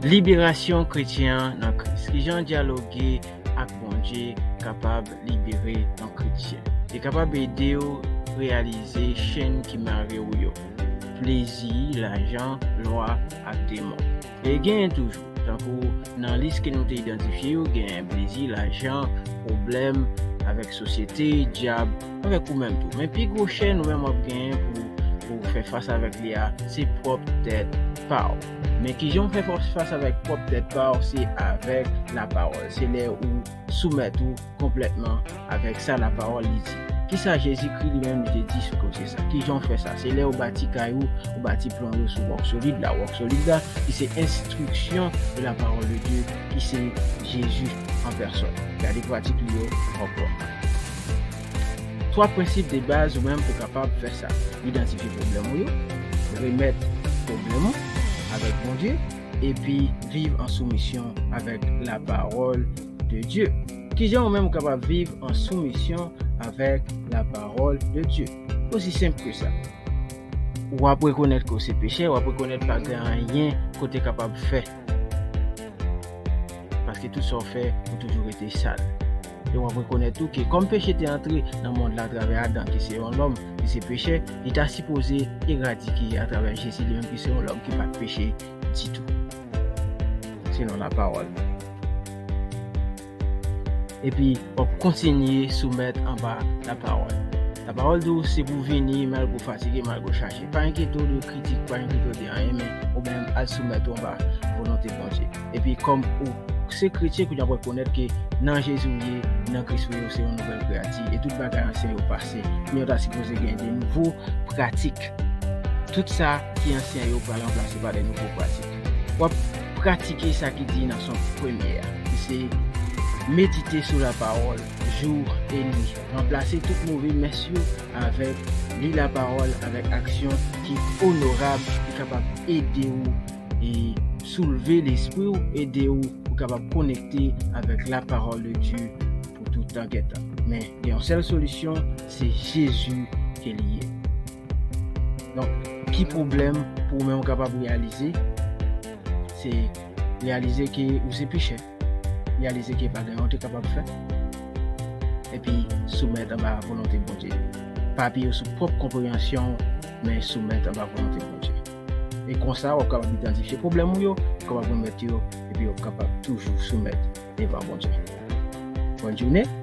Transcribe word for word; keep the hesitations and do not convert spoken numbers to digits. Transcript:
Liberasyon kretyen an nan Kris. Kijan dyaloge ak Bondye kapab libere yon kretyen? Li kapab ede w reyalize chenn ki mare w yo: plezi, lajan, lwa, ak demon. E genyen toujou, tankou nan lis ke nou te idantifye yo, genyen plezi, lajan, pwoblèm avèk sosyete, dyab, avèk ou menm tou. Men pi gwo chèn ou menm w ap genyen pou, pou fè fas avèk li a, se pwòp tèt pa w. Men kijan w fè fas, fas avèk pwòp tèt pa w? Se avèk lapawòl. Se lè ou soumèt ou konplètman avèk sa lapawòl li di. Kisa Jezikri li menm li te di sou koze sa? Kijan w fè sa? Se lè ou bati kay ou, ou bati plan ou sou wòk solid la. Wòk solid la, ki se enstriksyon de la parole de Dieu, ki se Jezi an pèsòn. Gade pratik li yo ankò. Twa prensip de baz ou menm pou kapab fè sa. Idantifye pwoblèm ou yo, remèt pwoblèm ou avèk Bondye, epi viv an soumisyon avèk la parole de Dieu. Kijan ou menm ou kapab viv an soumisyon avèk la parole de Dieu? Osi senp ke sa. W ap rekonèt ke w se pechè, w ap rekonèt pa gen anyen ke w te kapab fè. Paske tout sa w fè, ou toujou rete sal. E w ap rekonèt tou ke kòm peche te antre nan mond la atravè Adan, ki se yon lòm, ki se pechè, li ta sipoze eradike atravè Jezi li menm, ki se yon lòm ki pa t peche ditou. Selon lapawòl. Epi, w ap kontinye soumèt anba lapawòl. Lapawòl di w se pou w vini, malgre w fatige, malgre w chaje. Pa enkyete w de kritik, pa enkyete w de anyen, men ou menm al soumèt ou anba volonte Bondye. Epi, kòm ou se kretyen, kounye a w ap rekonèt ke nan Jezi w ye, nan Kris ou ye, ou se yon nouvèl kreyati, e tout bagay ansyen yo pase. Kounye a w ta sipoze gen de nouvo pratik. Tout sa ki ansyen yo pral ranplase pa de nouvo pratik. W ap pratike sa ki di nan Sòm premye a, ki se medite sou lapawòl jou e nwi. Ranplase tout move mès yo avèk li lapawòl, avèk aksyon ki onorab, ki kapab ede w e soulve lespri w, ede w pou kapab konekte avèk la parole de Dieu pou tout tan gen tan. Men, gen yon sèl solisyon, se Jezi ke li ye. Donk, ki pwoblèm pou ou menm ou kapab reyalize? Se reyalize ke ou se pechè. Reyalize ke pa gen anyen ou te kapab fè. Epi soumèt anba volonte Bondye. Pa apiye w sou pwòp konpreyansyon w, men soumèt anba volonte Bondye. E konsa, w ap kapab idantifye pwoblèm ou yo, w ap kapab remèt yo, epi w ap kapab toujou soumèt devan Bondye. Bòn jounen.